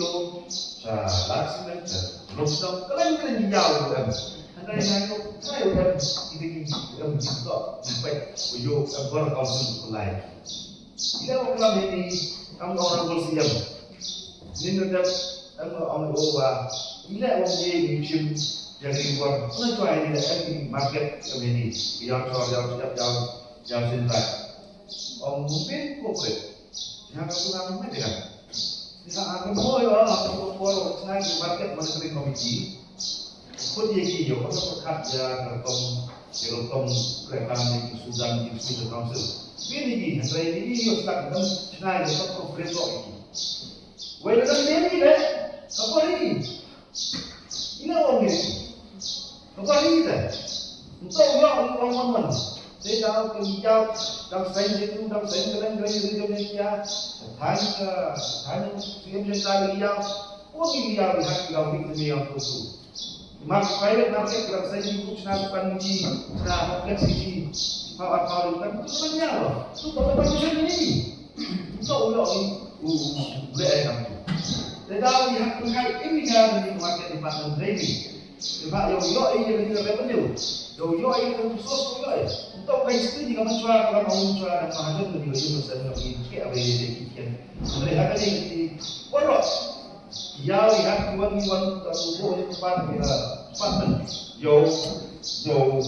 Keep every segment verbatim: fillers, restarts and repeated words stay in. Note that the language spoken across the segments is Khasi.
ïoh sha Lad Cement, sha Nongstoiñ, kylleiñ kylleiñ ki ïaw u em. Hynrei nga ïoh, hynrei u em, ki dei ki em ki tok, ki peit, u ïoh em bor council u lai. Ïa u klam ïa ni, kam ong Honorable C M. Nin u dep, em ong u wa, ïa u ngi ngi chim, ïa ki bor, kuna chwa ïa ni, em ki market, em ïa ni, ïa chwa, ïa chwa, ïa, ïa chwa, ïa chwa. Ong mungkin corporate. Ïa ka kuna mungkin kan. Ïa ka mo ïa ka por por chna ki market monitoring committee. Khut ïa ki ïa ka por khat ïa ka rukom ïa ka rukom kre kam ïa ki Sudan ïa ki Sudan Council. Kin ïa ki hynrei ïa ki ïa stak dang chna ïa ka por kre ko ïa ki. Wei dang ïa ki le ka por ïa ki. Ina ong ïa ki. Ka por ïa ki. Nto ïa ong ong ong ong. Te da ka ïa dang sain ïa tu dang sain ka dang ïa ri dang ïa. Tang ka tang tu yang yang tadi yang oh ni yang yang yang yang yang tu tu. Mak private market kurang saya ni bukan bukan ni na kompleks ini. Power power kan tu kan ya lo. Tu kalau macam ni. Itu ulo ni. Uh, boleh kan tu. Tetapi yang tu kan ini yang ni market department ready. Sebab ïoh ïoh ïa ka revenue. Ïoh ïoh ïa ka resource ïoh ïoh. Untuk ka history jika mencual, kalau mau mencual dan mahajon lebih lebih masa lebih sikit apa yang dia fikir. Mereka ni di borok. Ïa ïa tuan tuan tak bubuh ïa tempat ïa tempat. Ïoh ïoh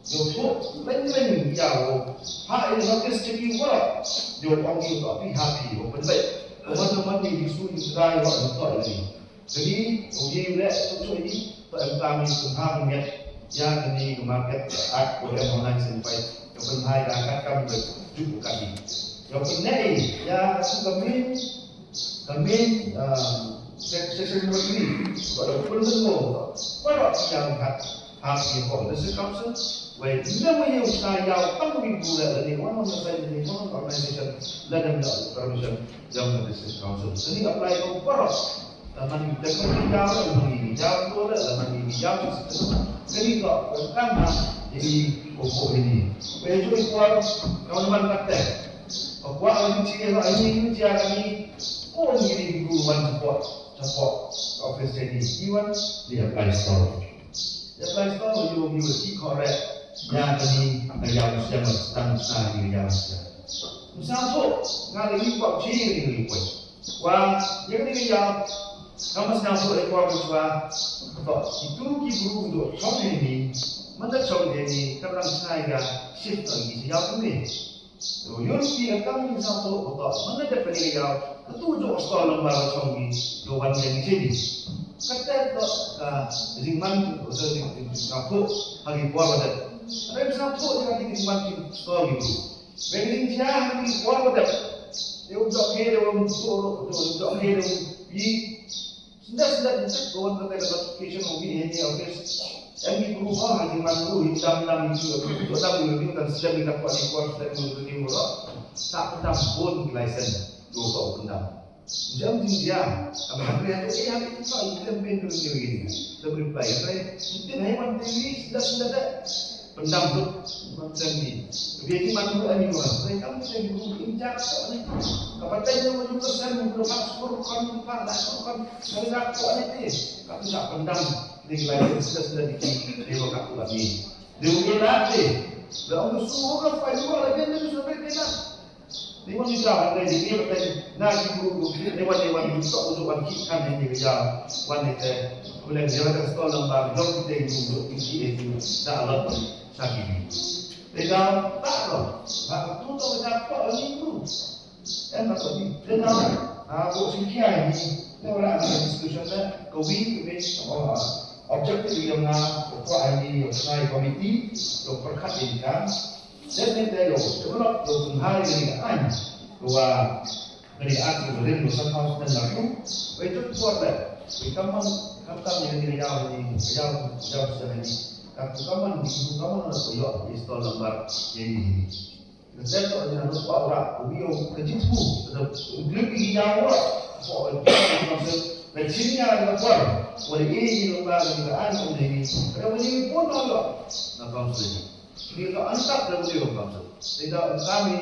ïoh tu leng leng ïa ïoh. Ha ïa notice jadi borok. Ïoh ong ïoh tak pi happy ïoh pendek. Teman-teman ni di sini sedai ïoh ïoh tak ini. Jadi, uji uleh tu tu ini, tu em kami tu ha miet, ya kami ke market at ko em online sen pai, ya pen hai da kat kam ke juk kami. Ya pen nei, ya tu kami, kami, um, section number three, pada pun semua, pada yang hat, hat ni ko, the council, wei, nama yang saya, kami boleh, ni one on the side, ni one on the organization, let them know, permission, yang the council. Jadi apply ko, pada Laman ïa ka ïa la man ïa ïa ko la laman ïa ïa ka ni ko kan ha ïa ko ko ni. Pe ju i kwar ka laman ka te. Ko kwar ïa ji ïa ïa ïa ïa ni ko ni ni ko wan support support office ni iwan di apply store. Di apply store yu yu ki ko re ïa ni ka ïa sia ma stang sa ïa sia. Misal tu ngali ni ko ji ni ni ko. Wa, ïa kane ka ïa, ka mas nang suh ïa ka wa ka chwa, to, kitu ki bru ki duk chong ïa ni, man da chong ïa ni, ka rang chai ga, shift on ki ïa kane. To, yun ki ka kam ni sa to, to, man da dep kane ka ïa, ka tu jok stall lang ba ka chong ki, yo wan ïa ni chini. Kata to, ka, jingman, to, to, jing, jing, jing, ka ko, ha ki por ba dep. Rem sa to, ïa ka jingman ki stall ki bru. Bengin jia ni por ba dep. Deu jok he deu um jok he deu um pi. Senda senda jisik kawan kata ka notification of me any office. Em ni bru ha ni man bru hitam nam ni bru jok dam ni bru tan senda ni dapat ni por senda ni bru ni bru. Tak petam pun license. Dua tak petam. Jam jin jia. Abah tu yang tu eh habis tu kau ikut ben tu ni begini. Dia reply. Saya mungkin hai wan T V senda senda tak. Pendam tu macam ni. Dia ni mandu ani orang. Mereka mesti guru injak kok ni. Apa tanya mau juga sen mau lepas kurkan lepas lah kurkan. Mereka kok ni ti. Kau tak pendam. Dia lagi sudah sudah di dia kau tak ni. Dia mungkin nanti. Dah aku suruh kan Pak Ibu lagi ni sudah kena. Ni wan ni ka hande ni ni bteng na ki bru bru ki ni wan ni wan ni sok bru wan ki kan ni ni ya wan ni te. Bule ni wan ka stall number jong ki te bru bru ki ki e bru da la wan sa ki ni. Te da ta ro. Ba tu to ka ko ni bru. Em ba to ni. Te da a ko sin ki ai ni. Te wan la discussion na ko wi ki me objective yang na ko ai ni ko sai committee ko perkat ni kan. Dep ne te ïoh develop ïoh pynhai kane ka aiñ. Ka wa kane ka akt ka rim ka san haus nen la tu. Wei jot por le. Wei kaman kam kam ne kane ka yaw ne ka yaw ka yaw sa ne. Ka tu kaman ne tu kaman ne ko ïoh install number ne ni. Ka step to ne anu pa ura ko wi ïoh ka jit pu. Ka dep lim ki yaw ura. Ko ka jit pu ka jit pu ka por. Wei ni number ne ka aiñ ne ni. Ka wei ni pun ïoh na kam sa ne. Ni ka antak da ni ka bangsa. Ni da kami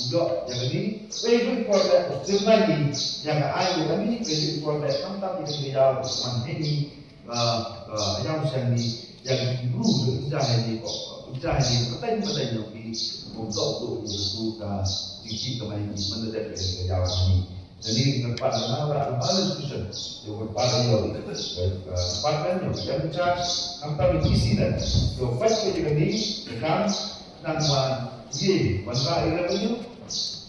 jok ya ni. Wei du por da sirna ni ya ka ai da ni. Wei du por da kam tak ni ya man ni. Ba ba ya usan ni ya ni bru du ja ni ko. Ja ni patai patai ni ko. Ko to ko ni ko ka ni ki ka mai ni man da ya ni. Jadi, ngerpat na ora ada institution. Dia ngerpat dia. Ngerpat kan dia yang charge, kam tak isi dah. Dia fight ke dia ni, dia kan nang wan ye, wan ba ira punya.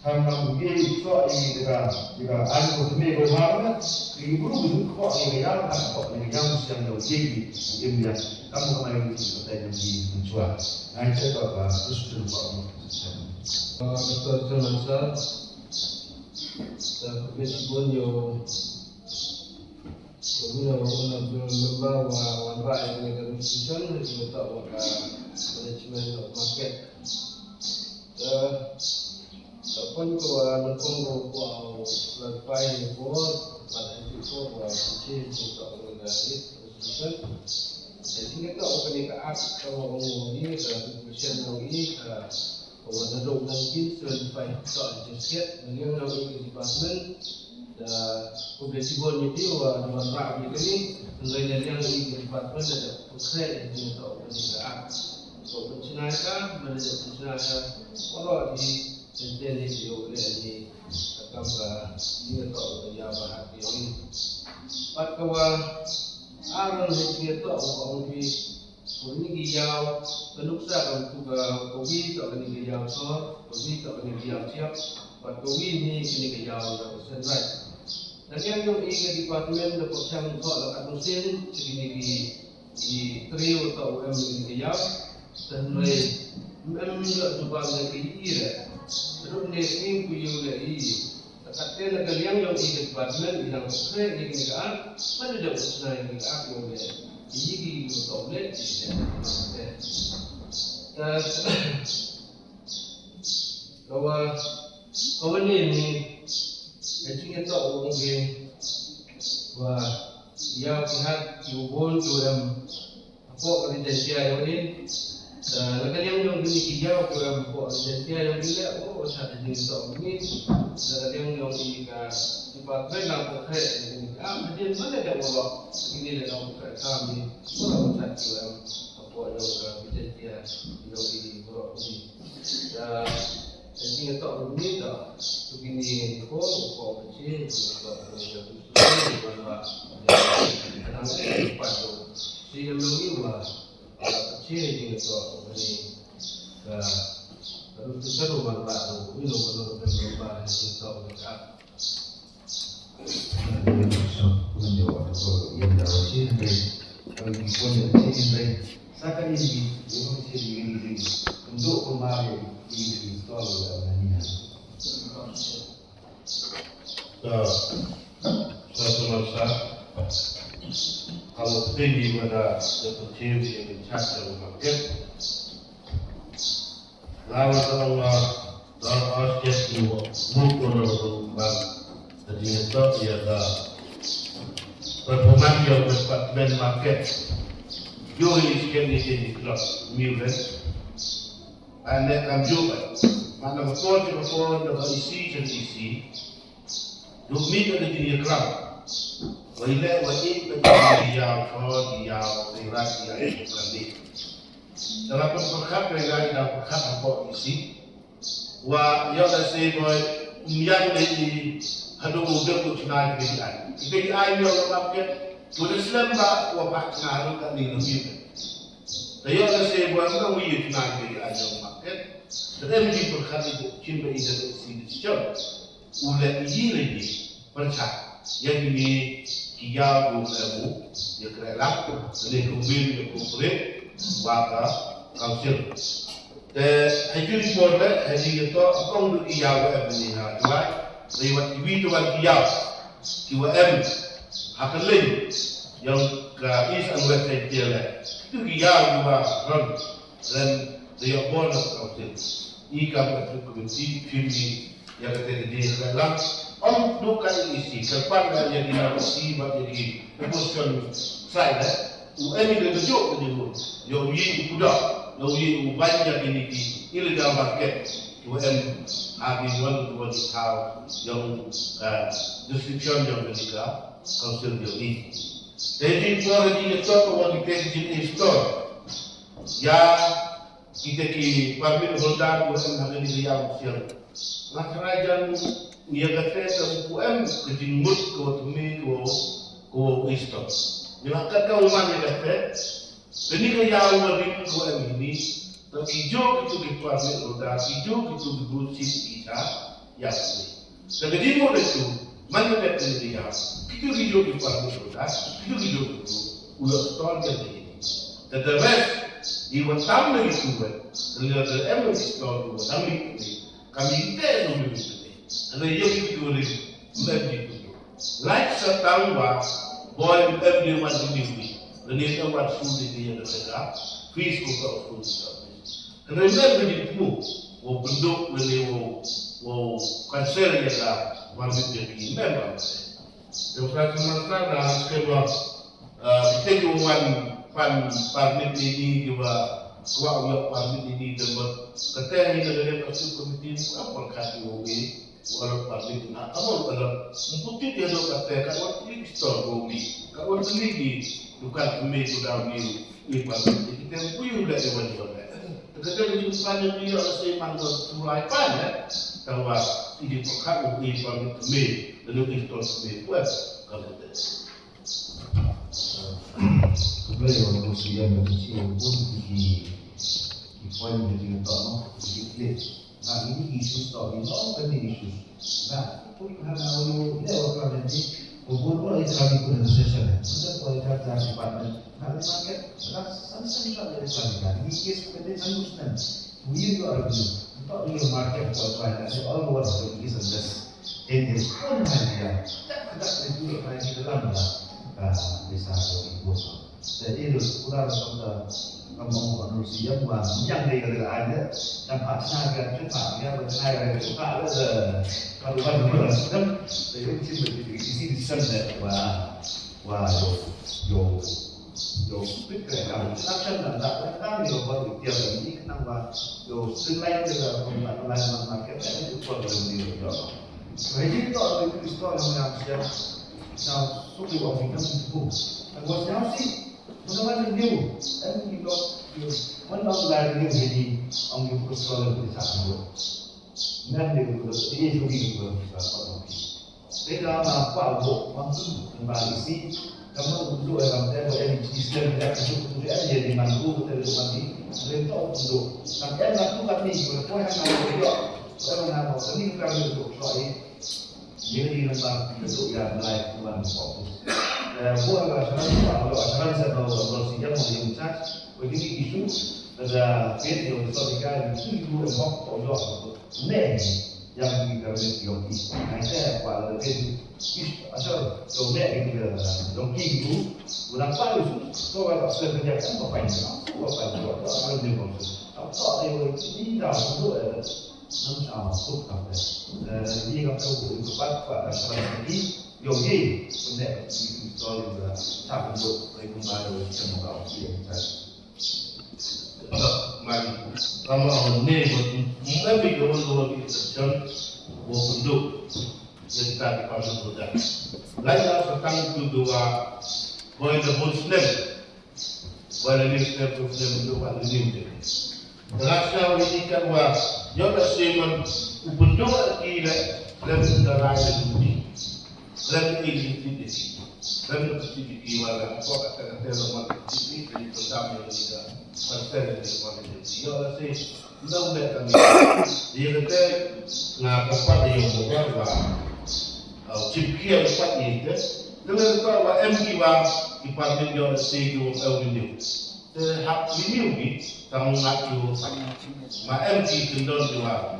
Kam nang ye, so i dia dia an ko me ko ha na. Ni buru buru ko ni yang kan ko ni yang siang dia ye ni. Dia dia. Kam ko mai ni ko tai ni mencuat. Ngai cakap ba institution ko. Betul betul. Sa khublei shibun ïa u, ïa u honorable member wa wanrah ïa kane ka resolution ïa kane ka management of market. Te Point ko, uh, nyngkong ko, uh, clarify ko, but I think ko, uh, change ko, uh, the resolution. I think ito ko kani ka act ko, uh, ni ka resolution ko, uh, ko, uh, nadong nineteen seventy-five ko, uh, just yet, na liang ko, uh, department, da ko, uh, department ni, uh, department ni kani, na liang ko, uh, department, da ko, uh, ito ko kani ka act. Ko, uh, china ka, mana ko, uh, china ka, ko, uh, di Tenten hi ïoh leh ni ka kam ka jingïatoh ka ïaw ba ha ki ong. Pat ka wa ar ngan hi jingïatoh ka ong phi. Ko ni ki ïaw ka nuksa ka tu ka ko wi to ka ni ka ïaw sor, ko wi to ka ni ka ïaw siap. Pat ko wi ni ka ni ka ïaw na ka sen rai. Tang ïa ïong i ka department da pok chang ko la ka tu sen, ki ni ki I trio to em in ka ïaw. Tang lai em ïa tu ba ngan ki i re. Ruh ne sing ku ïu le i. Takat te na ka liang ïong i ka department i dang kre i ka ar. Pada da u snai i ka ar ïong le. I ki ïu to le i le. Ta Kawa, kawa ne ni, ka jingïatoh u ong ki, wa ïaw ki hat ki u bun ki u em hapoh ka Ri Jaiñtia ïong i. Na ka liang ïong ki ni ki ïaw ki u em hapoh ka Ri Jaiñtia ïong i le, o, o, sa ka jingïatoh u ni. Na ka liang ïong i ka, ki pa kren lang ko kre, ki ni, ah, hadien mane da u ong, ki ni le lang ko kre, ka mi, ko la u sa ki u em hapoh ïong ka Ri Jaiñtia ïong i, ko la u ni. Da, da jingïatoh ruh mynta, to kine ko, ko, ko, ko, Lawan sa ong, ah, dor os ket ïa u mut u nong u bang. Ka jingïatoh ïa ka performance ïa u department market. Ïoh ïa i skem ïa i club Miu Ren. Ba ne kam ïoh ba. Ba na ka por ïa ka por na ka isi ïa ka isi. Duk mih ka jingïaklam. Wa i leh wa i ka jingïaw ko ïaw, ïaw, ïaw, ïaw. Te la pynpyrkhat, pynpyrkhat, pynpyrkhat hapoh isi. Wa ïoh lehse boi, ym ïaid leh i haduh u dep u chna i P D I. I P D I ïoh la market, u da slem ba, wa pat chna haduh katne ngut. Te ïoh lehse boi, ym dang wi i chna i P D I ïoh la market. Te em jingpyrkhat i, chin ba i da leh isi decision. U leh ïa leh ïa pyrshah ïa kine ki ïaw ruh em u ïa kren lang kane ka win ïa ka pyrshah ba ka council. Te ha ïa ki por leh ha ïa ki to ong ruh ki ïaw em ni ha July. Lei wat ki wi to wan ki ïaw ki wa em ha ka leng ïa ka East and West Jaintia leh. Tu ki ïaw ki wa ron ren ïa bor na ka council. I ka ba tu committee phim ni ïa kata ka dei ka lang. Ym dei ka isi, ka pan da ïa ki na isi ba ïa ki opposition side, eh. U em i da ka jok ka jok. Ïa u yi u kuda, ïa u yi u ban ïa ki ni ki illegal market. U em ha ki wan u wan tau ïa u, eh, jurisdiction ïa u ni ka council ïa u ni. Te di por di ïa to ko wan ki te ki ni store. Ïa Kita ki permit holder ko em ha kane ka ïaw siang. Nga tharai jan ïa kata ka u em ka jingmut ko tumi ko ko isto. Ïa kata u man ïa kata. Kane ka ïaw nga ring ko em ini. Ta ki jo ki tu ki permit holder, ki jo ki tu ki blue chip ki ta ïa kane. Te ka jingmut ïa tu, man ka dep kane ka ïaw. Kito kito ki permit holder, kito kito ki tu, u la store ka dei. Te the rest, i wa tam na ki tu wet, te lada em ki store ki wa tam na ki tu, kami te no mi tu. Te ïa ki tu ri, mem ki tu. Like sa tang wa, boi mem ni wan ni ni. Te ni ta wan su ni ni ya ka ka, fees ko ka su ni ka. Te mem ni tu, wa benduk ni wa wow cancel ïa ka permit jong ki member. Te u Prime Minister u la skhem ba, ah, kita ki wan pan permit ïa ki kiba kwah ïoh permit ïa ki, te bad kata hi ka leh ka sub committee, ka pyrkhat ïa u, u allot permit na, ka mut u allot. Ym pynthut ïa u kata, ka wan klik store ba u, ka wan klik ki dukan kmie, ku dau ni, ni permit ïa kita, ku ïa u leh ïa wan ïa wan. Kata ka jingpynïaid ïa ka seiman ka tulai pan, eh. Tangba i dei pyrkhat u i pan ka me, lalu i ton ka me, kuat ka kata. Khublei ïa u C M da ka jingïaid bun ki, ki point da jingïaid noh, ki clip. Nga ini issues tau ni, no, kan ni issues. Nga pun hana ulu ne wa ka ni. Bun wa ita ni pun session. Kita wa ita ta department. Nga ni market, nga san san ka ni ka ni. Ni case ko ni san san. Wi yu ar ni. Tau ni market ko ko ni all over the place and this. It is pun hana. Tak tak ni tu ka ni dalam lah. Ah, bisa ko ni pun. Jadi, lu, ular sampai kamu manusia, wah, yang dia kata aja, nampak saja, cepat, ya, berkaya, cepat, eh, kalau kan, kan, saya mesti berpikir, isi di sana, wah, wah, yo, yo, yo, pikir, kalau silakan, tak, tak, tak, yo, baru tiap ini, kenapa, yo, selain kita, kalau tak, kalau tak, market, itu, kalau dia, yo. Jadi, kalau itu, Islam yang siap, Now, so we want to come to book. And what's now see? Whenever the new, and we got you, one of the new lady, on your first color, the second book. Then they will be the age of the book. They are not quite book, one, two, and by the sea. Come on, do it, and then what any Christian that to do, and then they man go to the money, they talk to do. And then I look at me, but why am I not? Why am I not? Try it. Jadi, nampak kita tu yang mulai tuan fokus. Eh, buat lah, sekarang, kalau sekarang saya tahu, kalau si dia mau yang chat, begini isu, ada fit yang besar tiga, itu ibu yang hok, tolong, nih, yang di kami yang di, nah, saya kuat ada fit, asal, so, nih, gitu, yang itu, kurang paham itu, so, kalau sudah kerjakan, apa yang, apa yang buat, apa yang dia maksud, apa yang dia buat, ini dah, itu, eh, Nang sa ma suk ka te. Eh, yi ka tu ku ka pat pa ka sa ki. Yo yi. Pun ne ki ki so yi ba. Sa ku do. Ai ku ma yo yi ka ma ka ki. Man. Kama on ne ko. Mula bi ko on ko ki sa chan. Wo ku do. Ye ta ki pa so da. Lai la sa tang ku do wa. Boy the Muslim. Ba la ning step to step to ba la ning te. Ka la sha wa ni ka wa, yo la se man, u pyndoh ki le, le da rai le ni. Le ni ni ni ni. Le ni ni ni wa la ko ka ta ka te la man ni ni ni ko ta me ni ka. Ka te ni wa ni. Yo la se, no me ka ni. Ye ka te, nga ka pa yo mo wa wa. Au chip ki ya pa ni te. Te le ka wa em ki wa, ki pa ni yo la se ki wa au ni. Te hap renew ki, tang ngat ki wa. Ma em ki kyndon ki wa,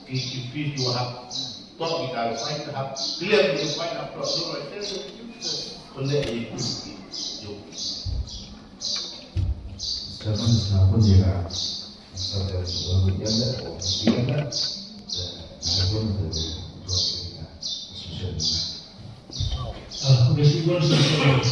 ki, ki fee ki wa hap. To ki ka fine hap, clear ki fine hap, to ki wa, te, te, te, pynleh ki, ki, ki, yo. Seven is now pun dia. Seven is now pun dia. Seven is now pun dia. Ah, okay, so you want to